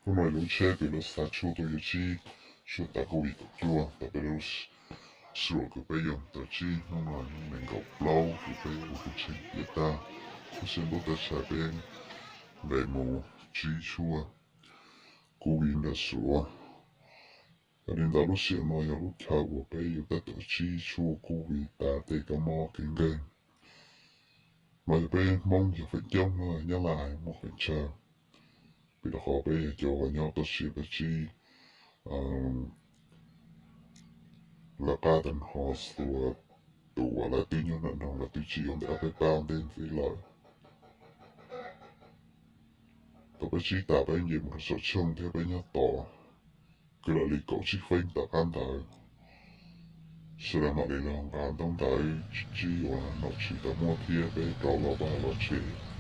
Hnub no lub tsheb tus lub xav tshuaj tuaj yuav tsib tshuaj tas COVID kaum cuaj tas peb lub sij hawm kws peb yuav tau tsib hnub no hnub nees nkaum plaub kws peb ua kuv tsheej piam tag, lub sij hawm ntuj tag tshais peb npe mus tsib tshuaj COVID ntawm Suav. Yog li ntawd lub sij hawm no yog lub chaw uas peb yuav tab tom tsib tshuaj COVID tas tej kab mob kev nkeeg. Mas yog peb Hmoob yog feem coob no Nyab Laj muaj feem tsawg, vim rau qhov peb yog cov uas nyob toj siab peb tsib lawv qab tag nrho, tus uas lawv twb nyob nram nroog lawv twb tsib ua ntej ob peb pab ntej ntxiv lawm. Thaum peb tsib tas peb nce mus rau saum tshooj thiab peb nyob tos kwv lam li kaum tsib feeb tom qab ntawd, sawv daws mam li los nqa ntaub ntawv tsib uas nom tswv tau muab thiab peb rov los vaj los tsev.